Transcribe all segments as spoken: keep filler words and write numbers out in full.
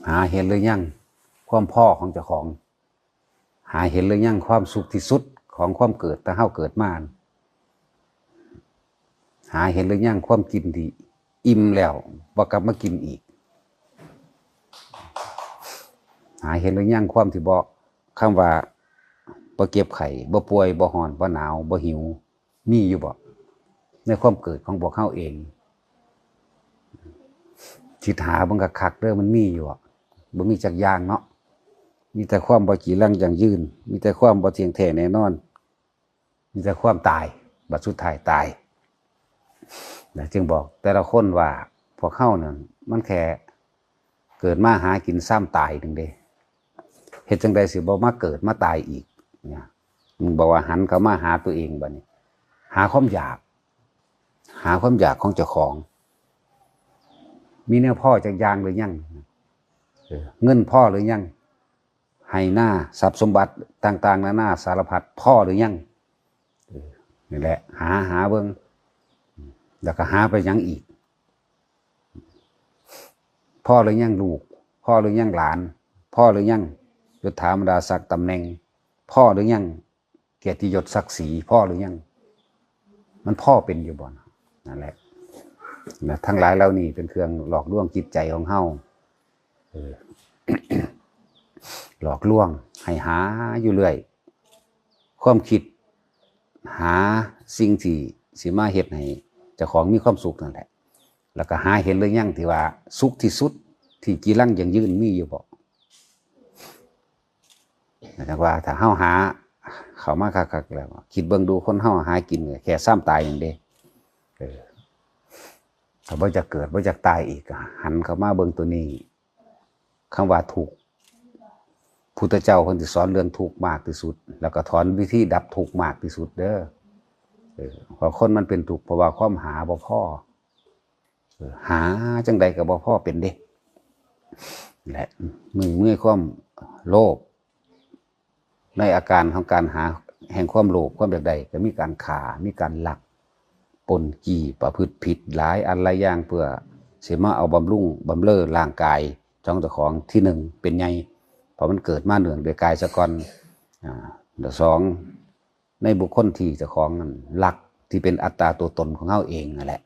หาเห็นหรือยังความพอของเจ้าของ หาเห็นหรือยังความสุขที่สุดของความเกิด ถ้าเฮาเกิดมา หาเห็นหรือยังความกินที่อิ่มแล้วบ่กลับมากินอีก หาเห็นหรือยังความที่บ่ คำว่าบ่เจ็บไข้ บ่ป่วย บ่ฮ้อน บ่หนาว บ่หิว มีอยู่บ่ ในความเกิดของพวกเฮาเอง คิดหาเบิ่งคักๆเด้อ มันมีอยู่บ่ บ่มีจักอย่างเนาะ มีแต่ความบ่จีรังยั่งยืน มีแต่ความบ่เที่ยงแท้แน่นอน มีแต่ความตาย บัดสุดท้ายตาย นะ จึงบอกแต่ละคนว่าพวกเฮานั่นมันแค่เกิดมาหากินซ้ำตายหนึ่งเด้ เฮ็ดจั่งใดสิบ่มาเกิดมาตายอีกเนี่ย มึงบอกว่าหันเข้ามาหาตัวเองบัดนี้ หาความอยาก หาความอยากของเจ้าของ มีแนวพอจักอย่างหรือยัง เออ เงินพอหรือยัง ไฮ่นา ทรัพย์สมบัติต่างๆนานาสารพัด พอหรือยัง เออ นี่แหละ หา หาเบิ่ง แล้วก็หาไปหยังอีก พอหรือยังลูก พอหรือยังหลาน พอหรือยังยศถาบรรดาศักดิ์ตำแหน่ง พอหรือยังเกียรติยศศักดิ์ศรี พอหรือยัง มันพอเป็นอยู่บ่ นั่นแหละ นะ ทั้งหลายเหล่านี้เป็นเครื่องหลอกลวงจิตใจของเฮา เออ หลอกลวงให้หาอยู่เรื่อย ความคิด หาสิ่งที่สิมาเฮ็ดให้เจ้าของมีความสุขนั่นแหละ แล้วก็หาเห็นหรือยังที่ว่าสุขที่สุดที่จีรังยั่งยืนมีอยู่บ่ นะว่าถ้าเฮาหาเข้ามาคักๆแล้ว คิดเบิ่งดู คนเฮาหากินแค่ซ้ำตายหนึ่งเด้ เออ ถ้าบ่อยากเกิด บ่อยากตายอีก หันเข้ามาเบิ่งตัวนี้ คำว่าทุกข์ พุทธเจ้าเพิ่นสิสอนเรื่องทุกข์มากที่สุด แล้วก็สอนวิธีดับทุกข์มากที่สุดเด้อ เออ เพราะคนมันเป็นทุกข์ เพราะว่าความหาบ่พอ เออ หาจั่งใดก็บ่พอเป็นเด้ และเมื่อ เมื่อความโลภ ในอาการของการหาแห่งความโลภ ความอยากได้ ก็มีการฆ่า มีการลัก ปล้น จี้ ประพฤติผิดหลายอันหลายอย่าง เพื่อสิมาเอาบำรุงบำเรอร่างกายของเจ้าของ ที่หนึ่งเป็นใหญ่ เพราะมันเกิดมาเนื่องด้วยกายซะก่อน อ่า แล้วสอง ในบุคคลที่เจ้าของนั้นรัก ที่เป็นอัตตาตัวตนของเฮาเองนั่นแหละ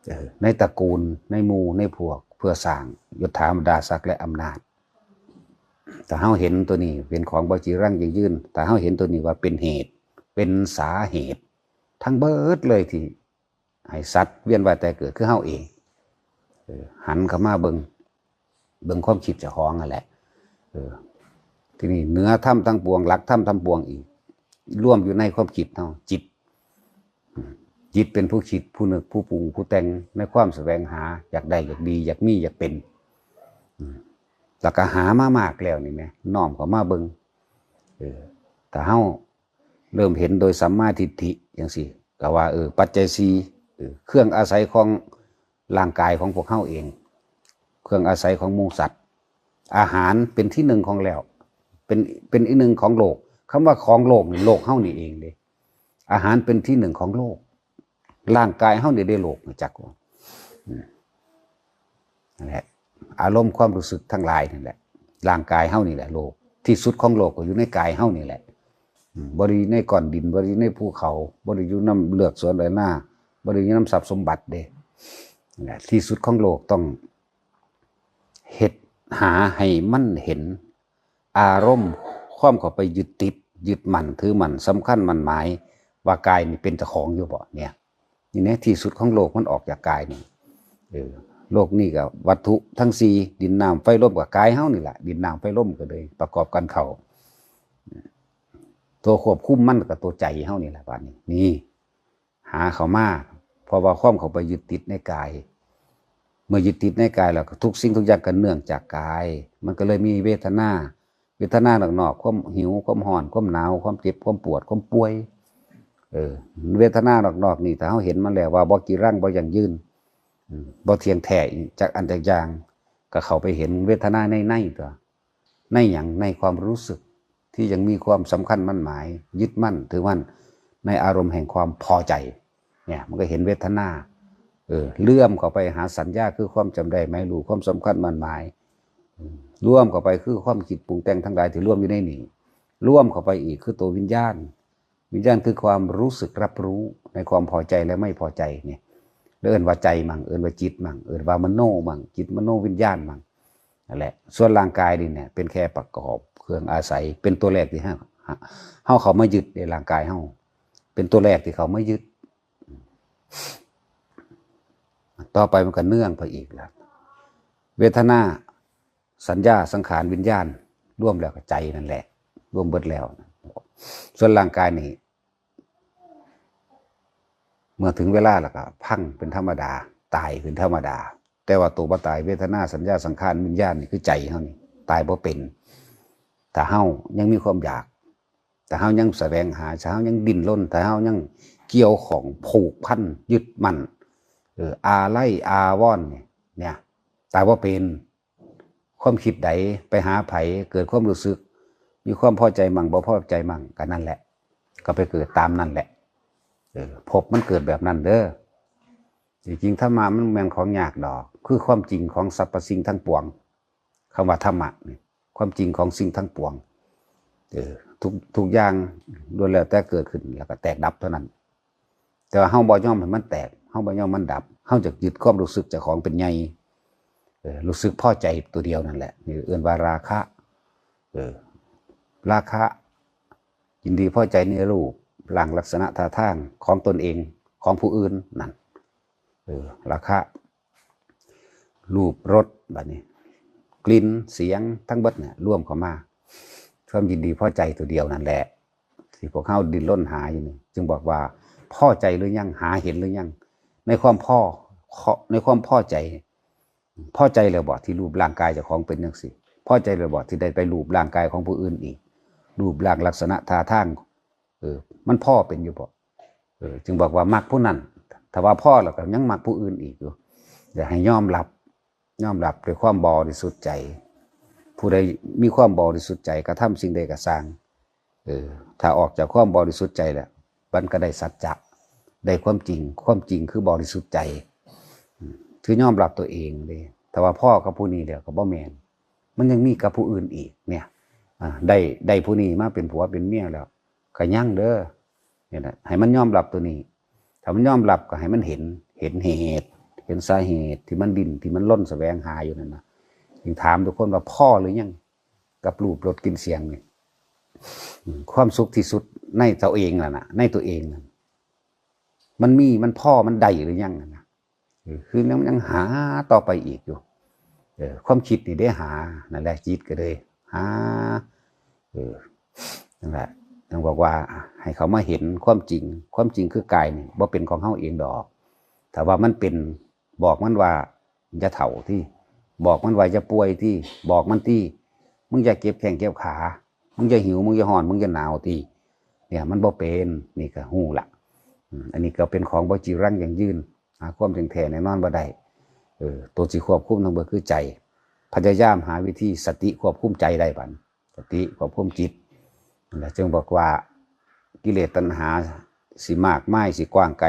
เออ ในตระกูล ในหมู่ ในพวก เพื่อสร้างยศถาบรรดาศักดิ์และอำนาจ ถ้าเฮาเห็นตัวนี้เป็นของบ่จีรังยั่งยืน ถ้าเฮาเห็นตัวนี้ว่าเป็นเหตุ เป็นสาเหตุ ทั้งเบิดเลยที่ให้สัตว์เวียนว่ายตายเกิดคือเฮาเอง เออ หันเข้ามาเบิ่ง เบิ่งความคิดเจ้าของนั่นแหละ เออ ทีนี้เหนือธรรมทั้งปวง หลักธรรมทั้งปวงอีก รวมอยู่ในความคิดเฮา จิต อืม จิตเป็นผู้คิด ผู้นึก ผู้ปรุง ผู้แต่ง ในความแสวงหา อยากได้ อยากดี อยากมี อยากเป็น อืม แล้วก็หามามากแล้วนี่แหม น้อมเข้ามาเบิ่ง เออ ถ้าเฮาเริ่มเห็นโดยสัมมาทิฏฐิจั่งซี้ ก็ว่า เออ ปัจจัยสี่ เออ เครื่องอาศัยของร่างกายของพวกเฮาเอง เครื่องอาศัยของหมู่สัตว์ อาหารเป็นที่หนึ่งของแล้ว เป็น เป็นอีกหนึ่งของโลก คำว่าของโลกนี่ โลกเฮานี่เองเด้ อาหารเป็นที่หนึ่งของโลก ร่างกายเฮานี่ได้โลก จักว่า อืม นั่นแหละ อารมณ์ความรู้สึกทั้งหลายนั่นแหละ ร่างกายเฮานี่แหละโลก ที่สุดของโลกก็อยู่ในกายเฮานี่แหละ อืม บ่ได้อยู่ในก้อนดิน บ่ได้อยู่ในภูเขา บ่ได้อยู่นำเฮือกสวนไร่นา บ่ได้อยู่นำทรัพย์สมบัติเด้ นั่นแหละ ที่สุดของโลกต้องเฮ็ด หาให้มันเห็น อารมณ์ความเข้าไปยึดติด ยึดมั่นถือมั่น สำคัญมั่นหมาย ว่ากายนี่เป็นเจ้าของอยู่บ่เนี่ย นี่แหละที่สุดของโลกมันออกจากกายนี่ เออ โลกนี่ก็วัตถุทั้งสี่ ดินน้ำไฟลม ก็กายเฮานี่แหละ ดินน้ำไฟลมก็เลยประกอบกันเข้า ตัวควบคุมมันก็ตัวใจเฮานี่แหละ บาดนี้ นี่ หาเข้ามา เพราะว่าความเข้าไปยึดติดในกาย เมื่อยึดติดในกายแล้วก็ทุกสิ่งทุกอย่างก็เนื่องจากกาย มันก็เลยมีเวทนา เวทนานอกๆ ความหิว ความฮ้อน ความหนาว ความเจ็บ ความปวด ความป่วย เออ เวทนานอกๆ นี่ ถ้าเฮาเห็นมันแล้วว่าบ่จีรัง บ่ยั่งยืน อืม บ่เที่ยงแท้อีกจักอันจักอย่าง ก็เข้าไปเห็นเวทนาในในตัว ในหยัง ในความรู้สึกที่ยังมีความสำคัญมั่นหมาย ยึดมั่นถือมั่น ในอารมณ์แห่งความพอใจ เนี่ย มันก็เห็นเวทนา เออ เลื่อมเข้าไปหาสัญญา คือความจำได้หมายรู้ ความสำคัญมั่นหมาย รวมเข้าไปคือความคิดปรุงแต่งทั้งหลายที่รวมอยู่ในนี้ รวมเข้าไปอีกคือตัววิญญาณ วิญญาณคือความรู้สึกรับรู้ในความพอใจและไม่พอใจเนี่ย แล้วเอิ้นว่าใจมั่ง เอิ้นว่าจิตมั่ง เอิ้นว่ามโนมั่ง จิตมโนวิญญาณมั่ง นั่นแหละ ส่วนร่างกายนี่เนี่ย เป็นแค่ประกอบเครื่องอาศัย เป็นตัวแรกที่เฮา เฮาเข้ามายึดในร่างกายเฮา เป็นตัวแรกที่เข้ามายึด ต่อไปมันก็เนื่องไปอีกละ เวทนา สัญญา สังขาร วิญญาณ รวมแล้วก็ใจนั่นแหละ รวมเบิดแล้ว ส่วนร่างกายนี่ เมื่อถึงเวลาแล้วก็พังเป็นธรรมดา ตายเป็นธรรมดา แต่ว่าตัวบ่ตาย เวทนา สัญญา สังขาร วิญญาณนี่คือใจเฮานี่ ตายบ่เป็น ถ้าเฮายังมีความอยาก ถ้าเฮายังแสวงหา ถ้าเฮายังดิ้นรน ถ้าเฮายังเกี่ยวข้องผูกพันยึดมั่น เออ อาลัยอาวรณ์เนี่ย เนี่ย ตายบ่เป็น ความคิดใดไปหาไผ เกิดความรู้สึก มีความพอใจมั่ง บ่พอใจมั่ง ก็นั่นแหละ ก็ไปเกิดตามนั่นแหละ เออ ภพมันเกิดแบบนั้นเด้อ จริงๆ ธรรมะมันแม่นของยากดอก คือความจริงของสรรพสิ่งทั้งปวง คำว่าธรรมะนี่ ความจริงของสิ่งทั้งปวง เออ ทุก ทุกอย่างล้วนแล้วแต่เกิดขึ้นแล้วก็แตกดับเท่านั้น แต่ว่าเฮาบ่ยอมให้มันแตก เฮาบ่ยอมมันดับ เฮาจะยึดความรู้สึกเจ้าของเป็นใหญ่ เออ รู้สึกพอใจตัวเดียวนั่นแหละ นี่เอิ้นว่าราคะ เออ ราคะ ยินดีพอใจในรูปร่างลักษณะท่าทางของตนเอง ของผู้อื่นนั่น เออ ราคะ รูป รส บัดนี้ กลิ่น เสียง ทั้งเบิดเนี่ย รวมเข้ามา ความยินดีพอใจตัวเดียวนั่นแหละ ที่พวกเฮาดิ้นรนหาอยู่นี่ จึงบอกว่า พอใจหรือยัง หาเห็นหรือยัง ในความพอ ในความพอใจ พอใจแล้วบ่ที่รูปร่างกายเจ้าของเป็นจังซี่ พอใจแล้วบ่ที่ได้ไปรูปร่างกายของผู้อื่นอีก รูปร่างลักษณะท่าทาง เออ มันพอเป็นอยู่บ่ เออ จึงบอกว่ามรรคผู้นั้น ถ้าว่าพอแล้วก็ยังมรรคผู้อื่นอีกอยู่ อยากให้ยอมรับ ยอมรับด้วยความบริสุทธิ์ใจ ผู้ใดมีความบริสุทธิ์ใจกระทำสิ่งใดก็ซ่าง เออ ถ้าออกจากความบริสุทธิ์ใจแล้ว มันก็ได้สัจจะ ได้ความจริง ความจริงคือบริสุทธิ์ใจ อืม คือยอมรับตัวเองเด้ ถ้าว่าพอกับผู้นี้แล้วก็บ่แม่น มันยังมีกับผู้อื่นอีกเนี่ย อ่า ได้ ได้ผู้นี้มาเป็นผัวเป็นเมียแล้ว ก็ยังเด้อ เนี่ยนะ ให้มันยอมรับตัวนี้ ถ้ามันยอมรับก็ให้มันเห็น เห็นเหตุ เห็นสาเหตุที่มันดิ้น ที่มันรนแสวงหาอยู่นั่นนะ จึงถามทุกคนว่าพอหรือยัง กับรูป รส กลิ่น เสียงนี่ อืม ความสุขที่สุดในตัวเองนั่นน่ะ ในตัวเองนั่น มันมี มันพอ มันได้หรือยังนั่นนะ เออ คือยัง ยังหาต่อไปอีกอยู่ เออ ความคิดนี่ได้หา นั่นแหละ จิตก็เลยหา เออ นั่นแหละ ต้องบอกว่าให้เขามาเห็นความจริง ความจริงคือกายนี่บ่เป็นของเฮาเองดอก ถ้าว่ามันเป็น บอกมันว่าอย่าเฒ่าติ บอกมันว่าอย่าป่วยติ บอกมันติ มึงอย่าเจ็บแข้งเจ็บขา มึงอย่าหิว มึงอย่าฮ้อน มึงอย่าหนาวติ เนี่ย มันบ่เป็น นี่ก็ฮู้ละ อืม อันนี้ก็เป็นของบ่จีรังยั่งยืน หาความจริงแท้แน่นอนบ่ได้ เออ ตัวสิควบคุมทั้งเบิดคือใจ พยายามหาวิธีสติควบคุมใจได้บัด สติควบคุมจิต นั่นแหละจึงบอกว่ากิเลสตัณหาสิมากมาย สิกว้างไกล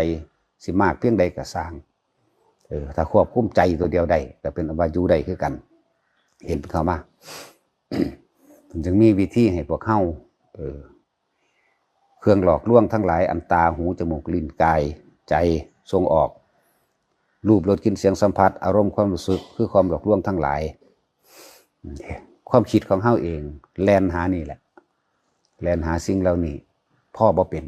สิมากเพียงใดก็ซ่าง เออ ถ้าควบคุมใจตัวเดียวได้ ก็เป็นอันว่าอยู่ได้คือกัน เห็นเข้ามา มันจึงมีวิธีให้พวกเฮา เออ เครื่องหลอกลวงทั้งหลาย อันตา หู จมูก ลิ้น กาย ใจ ส่งออก รูป รส กลิ่น เสียง สัมผัส อารมณ์ ความรู้สึก คือความหลอกลวงทั้งหลาย ความคิดของเฮาเอง แล่นหานี่แหละ แล่นหาสิ่งเหล่านี้ พอบ่เป็น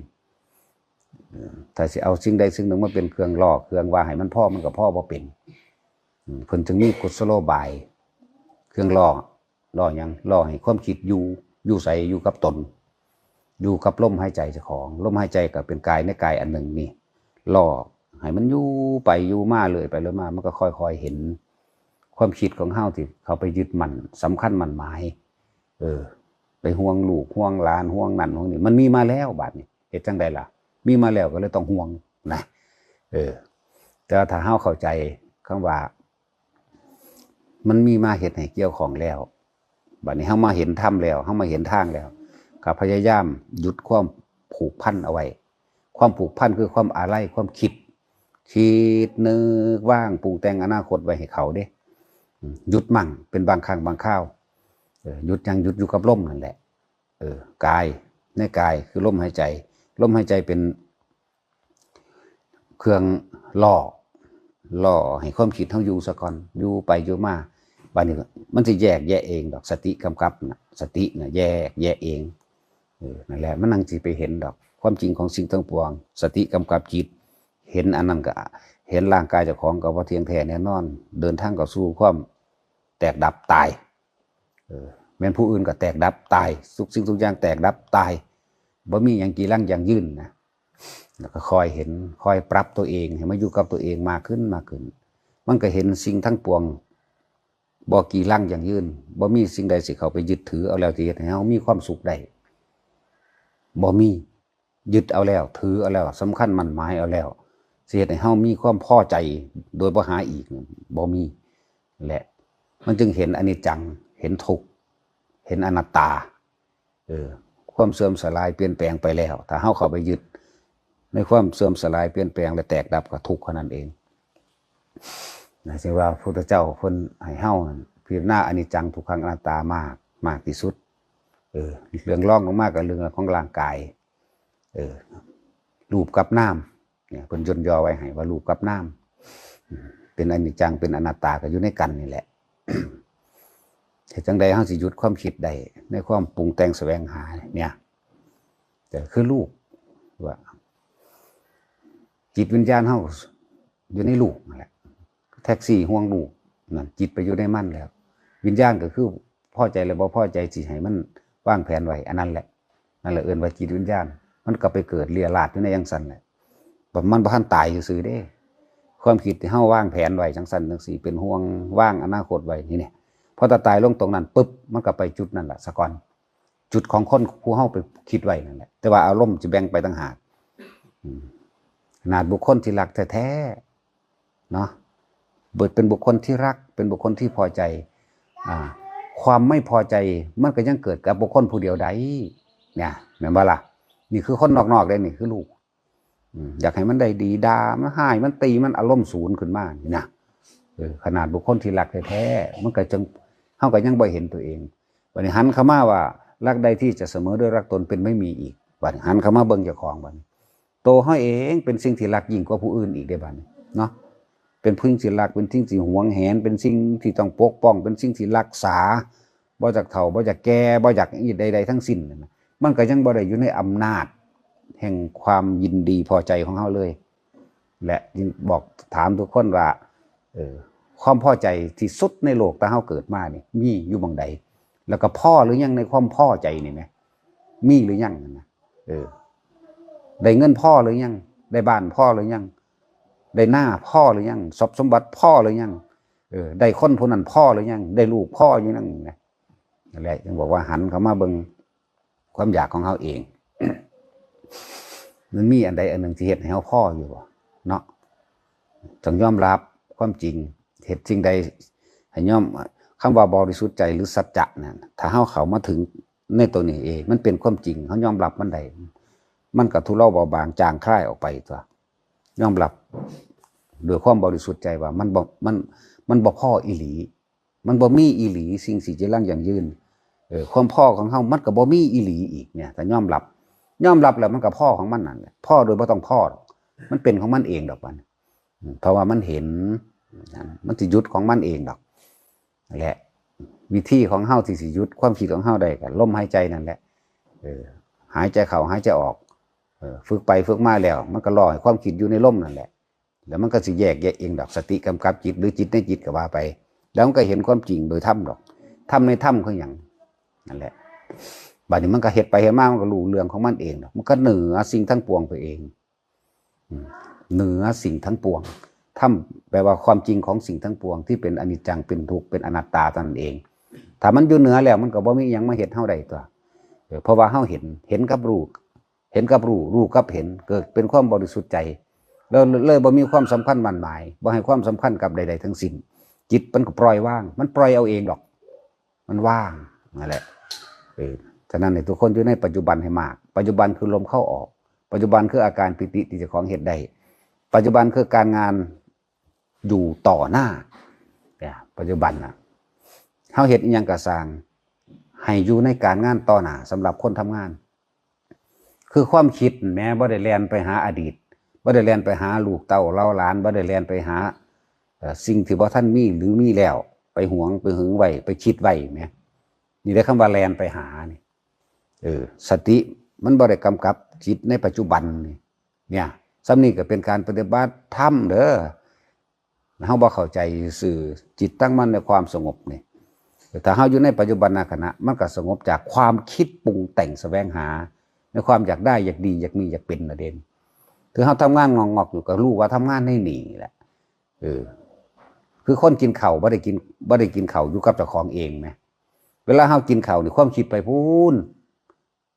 เออ ถ้าสิเอาสิ่งใดสิ่งหนึ่งมาเป็นเครื่องล่อ เครื่องว่าให้มันพอ มันก็พอบ่เป็น อืม เพิ่นจึงมีกุศโลบาย เครื่องล่อ ล่อหยัง ล่อให้ความคิดอยู่ อยู่ไส อยู่กับตน อยู่กับลมหายใจเจ้าของ ลมหายใจก็เป็นกายในกายอันหนึ่งนี่ ล่อให้มันอยู่ไปอยู่มา เรื่อยไปเรื่อยมา มันก็ค่อยๆเห็น ความคิดของเฮาที่เขาไปยึดมั่น สำคัญมั่นหมาย เออ ไปห่วงลูก ห่วงหลาน ห่วงนั่น ห่วงนี่ มันมีมาแล้ว บัดนี้ เฮ็ดจั่งใดล่ะ มีมาแล้วก็เลยต้องห่วงนะ เออ แต่ว่าถ้าเฮาเข้าใจคำว่า มันมีมาเฮ็ดให้เกี่ยวข้องแล้ว บัดนี้เฮามาเห็นธรรมแล้ว เฮามาเห็นทางแล้ว ก็พยายามหยุดความผูกพันเอาไว้ ความผูกพันคือความอาลัย ความคิด คิดนึกวางปรุงแต่งอนาคตไว้ให้เขาเด้ อืมหยุดมั่งเป็นบางครั้งบางคราว เออ หยุดยังหยุดอยู่กับลมนั่นแหละ เออ กาย ในกายคือลมหายใจ ลมหายใจเป็น เครื่องล่อ ล่อให้ความคิดเฮาอยู่ซะก่อน อยู่ไปอยู่มา บัดนี้มันสิแยกแยะเองดอก สติกำกับนะ สตินะแยกแยะเอง เออ นั่นแหละ มันนั่งสิไปเห็นดอก ความจริงของสิ่งทั้งปวง สติกำกับจิต เห็นอันนั้นก็ เห็นร่างกายเจ้าของก็บ่เที่ยงแท้แน่นอน เดินทางเข้าสู่ความแตกดับตาย เออ แม่นผู้อื่นก็แตกดับตาย ทุกสิ่งทุกอย่างแตกดับตาย บ่มีหยังกีรังยั่งยืนนะ แล้วก็คอยเห็น คอยปรับตัวเอง ให้มาอยู่กับตัวเองมากขึ้น มากขึ้น มันก็เห็นสิ่งทั้งปวง บ่กีรังยั่งยืน บ่มีสิ่งใดสิเข้าไปยึดถือเอาแล้วที่เฮ็ดให้เฮามีความสุขได้ บ่มี ยึดเอาแล้ว ถือเอาแล้ว สำคัญมั่นหมายเอาแล้ว สิเฮ็ดให้เฮามีความพอใจ โดยบ่หาอีก บ่มี และมันจึงเห็นอนิจจัง เห็นทุกข์ เห็นอนัตตา เออ ความเสื่อมสลายเปลี่ยนแปลงไปแล้ว ถ้าเฮาเข้าไปยึดในความเสื่อมสลายเปลี่ยนแปลงและแตกดับก็ทุกข์เท่านั้นเอง นะ จึงว่าพระพุทธเจ้าเพิ่นให้เฮาพิจารณาอนิจจังทุกขังอนัตตามาก มากที่สุด เออ เรื่องรองลงมาก็เรื่องของร่างกาย เออ รูปกับนาม เนี่ย เพิ่นย่นย่อไว้ให้ว่ารูปกับนาม อืม เป็นอนิจจัง เป็นอนัตตาก็อยู่ในกันนี่แหละ เฮ็ดจั่งใดเฮาสิหยุดความคิดได้ ในความปรุงแต่งแสวงหาเนี่ย แต่คือรูป ว่า จิตวิญญาณเฮาอยู่ในรูปนั่นแหละ แท็กซี่ห่วงรูปนั่น จิตไปอยู่ในมันแล้ว วิญญาณก็คือพอใจและบ่พอใจสิให้มันวางแผนไว้ อันนั้นแหละ นั่นแหละเอิ้นว่าจิตวิญญาณ มันก็ไปเกิดเรี่ยราดอยู่ในจั่งซั่นแหละ มันบ่ทันตายซื่อๆเด้ ความคิดที่เฮาวางแผนไว้จั่งซั่นจั่งซี้ เป็นห่วง วางอนาคตไว้นี่เนี่ย พอถ้าตายลงตรงนั้นปุ๊บ มันก็ไปจุดนั่นแหละซะก่อน จุดของคนผู้เฮาไปคิดไว้นั่นแหละ แต่ว่าอารมณ์จะแบ่งไปต่างหาก อืม ขนาดบุคคลที่รักแท้ๆ เนาะ เป็นบุคคลที่รัก เป็นบุคคลที่พอใจ อ่า ความไม่พอใจมันก็ยังเกิดกับบุคคลผู้เดียวได้ เนี่ย แม่นบ่ล่ะ นี่คือคนนอกๆเด้ นี่คือลูก อืม อยากให้มันได้ดี ด่ามัน ฮ้ายมัน ตีมัน อารมณ์สูนขึ้นมานี่นะ เออ ขนาดบุคคลที่รักแท้ๆ มันก็จัง เฮาก็ยังบ่เห็นตัวเอง บัดนี้หันเข้ามาว่า รักใดที่จะเสมอด้วยรักตนเป็นไม่มีอีก บัดนี้หันเข้ามาเบิ่งเจ้าของบัดนี้ ตัวเฮาเองเป็นสิ่งที่รักยิ่งกว่าผู้อื่นอีกเด้บัดนี้เนาะ เป็นสิ่งที่รัก เป็นสิ่งที่หวงแหน เป็นสิ่งที่ต้องปกป้อง เป็นสิ่งที่รักษา บ่อยากเฒ่า บ่อยากแก่ บ่อยากอีใดๆทั้งสิ้นนั่นน่ะ มันก็ยังบ่ได้อยู่ในอำนาจแห่งความยินดีพอใจของเฮาเลย และจึงบอกถามทุกคนว่า เออ ความพอใจที่สุดในโลกตั้งเฮาเกิดมานี่ มีอยู่หม่องใด แล้วก็พอหรือยังในความพอใจนี่แหม มีหรือยังนั่นนะ เออ ได้เงินพอหรือยัง ได้บ้านพอหรือยัง ได้นาพอหรือยัง ทรัพย์สมบัติพอหรือยัง เออ ได้คนผู้นั้นพอหรือยัง ได้ลูกพออยู่นั่นนะ นั่นแหละ จึงบอกว่าหันเข้ามาเบิ่งความอยากของเฮาเอง มันมีอันใดอันหนึ่งที่เฮ็ดให้เฮาพออยู่บ่ เนาะ ต้องยอมรับความจริง เฮ็ดสิ่งใดให้ยอม คำว่าบริสุทธิ์ใจหรือสัจจะนั่น ถ้าเฮาเข้ามาถึงในตัวนี้เอง มันเป็นความจริง เฮายอมรับมันได้ มันก็ทุเลาเบาบางจางคลายออกไปตั๊ว ยอมรับด้วยความบริสุทธิ์ใจว่ามันบ่ มัน มันบ่พออีหลี มันบ่มีอีหลี สิ่งที่จีรังยั่งยืน เออ ความพอของเฮามันก็บ่มีอีหลีอีกเนี่ย ถ้ายอมรับ ยอมรับแล้วมันก็พอของมันนั่นแหละ พอโดยบ่ต้องพอดอก มันเป็นของมันเองดอกมัน อืม เพราะว่ามันเห็น มันสิหยุดของมันเองดอก นั่นแหละ วิธีของเฮาที่สิหยุดความคิดของเฮาได้ก็ลมหายใจนั่นแหละ เออ หายใจเข้าหายใจออก เออ ฝึกไปฝึกมาแล้ว มันก็ล่อให้ความคิดอยู่ในลมนั่นแหละ แล้วมันก็สิแยกแยะเองดอก สติกำกับจิต หรือจิตในจิตก็ว่าไป แล้วมันก็เห็นความจริงโดยธรรมดอก ธรรมในธรรมคือหยัง นั่นแหละ บัดนี้มันก็เฮ็ดไปเฮ็ดมา มันก็รู้เรื่องของมันเองดอก มันก็เหนือสิ่งทั้งปวงไปเอง อืม เหนือสิ่งทั้งปวง ธรรมแปลว่าความจริงของสิ่งทั้งปวงที่เป็นอนิจจัง เป็นทุกข์ เป็นอนัตตาเท่านั้นเอง ถ้ามันอยู่เหนือแล้ว มันก็บ่มีหยังมาเฮ็ดเฮาได้ตั๊ว เออ เพราะว่าเฮาเห็น เห็นกับรู้ เห็นกับรู้ รู้กับเห็น เกิดเป็นความบริสุทธิ์ใจ แล้วเลยบ่มีความสำคัญมั่นหมาย บ่ให้ความสำคัญกับใดๆทั้งสิ้น จิตมันก็ปล่อยวาง มันปล่อยเอาเองดอก มันว่าง นั่นแหละ เออ ฉะนั้นเนี่ยทุกคนอยู่ในปัจจุบันให้มาก ปัจจุบันคือลมเข้าออก ปัจจุบันคืออาการปีติที่เจ้าของเฮ็ดได้ ปัจจุบันคือการงานอยู่ต่อหน้า เนี่ย ปัจจุบันน่ะ เฮาเฮ็ดอิหยังก็ซ่าง ให้อยู่ในการงานต่อหน้าสำหรับคนทำงาน คือความคิดแหม บ่ได้แล่นไปหาอดีต บ่ได้แล่นไปหาลูกเต้าเหล่าหลาน บ่ได้แล่นไปหา เอ่อ สิ่งที่บ่ทันมีหรือมีแล้ว ไปหวง ไปหึงไว้ ไปคิดไว้แหม นี่เด้คำว่าแล่นไปหานี่ เออ สติมันบ่ได้กำกับจิตในปัจจุบันนี่ เนี่ย ส่ำนี้ก็เป็นการปฏิบัติธรรมเด้อ เฮาบ่เข้าใจซื่อ จิตตั้งมั่นในความสงบนี่ ถ้าเฮาอยู่ในปัจจุบันขณะ มันก็สงบจากความคิดปรุงแต่งแสวงหา ในความอยากได้ อยากดี อยากมี อยากเป็นน่ะเด้ คือเฮาทำงานงอกๆอยู่ ก็รู้ว่าทำงานในนี่แหละ เออ คือคนกินข้าวบ่ได้กิน บ่ได้กินข้าวอยู่กับเจ้าของเองแหม เวลาเฮากินข้าวนี่ ความคิดไปพู้น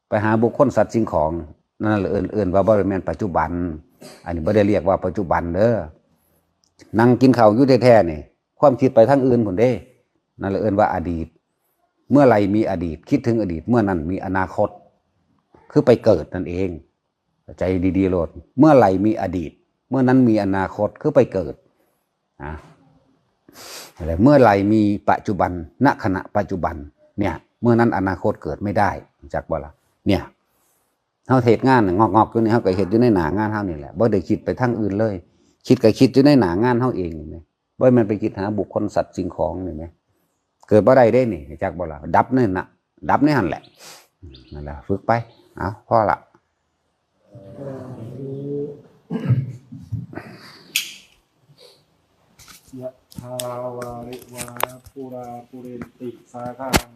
ไปหาบุคคลสัตว์สิ่งของ นั่นแหละเอิ้น เอิ้นว่าบ่ได้แม่นปัจจุบัน อันนี้บ่ได้เรียกว่าปัจจุบันเด้อ นั่งกินข้าวอยู่แท้ๆนี่ ความคิดไปทางอื่นพู้นเด้ นั่นแหละเอิ้นว่าอดีต เมื่อไหร่มีอดีต คิดถึงอดีต เมื่อนั้นมีอนาคต คือไปเกิดนั่นเอง ใจดีๆโลด เมื่อไหร่มีอดีต เมื่อนั้นมีอนาคต คือไปเกิด นะ อะไร เมื่อไหร่มีปัจจุบัน ณ ขณะปัจจุบัน เนี่ย เมื่อนั้นอนาคตเกิดไม่ได้ จักบ่ล่ะ เนี่ย เฮาเฮ็ดงานน่ะ งอกๆอยู่นี่ เฮาก็เฮ็ดอยู่ในหน้างานเฮานี่แหละ บ่ได้คิดไปทางอื่นเลย คิดก็คิดอยู่ในหน้างานเฮาเองนี่แหม บ่แม่นไปคิดหาบุคคลสัตว์สิ่งของนี่แหม เกิดบ่ได้เด้นี่ จักบ่ล่ะ ดับในน่ะ ดับในหั่นแหละ นั่นแหละ ฝึกไป เอา พอละ ยะถาวาริวาหาปูราปูเรนติสาคารัง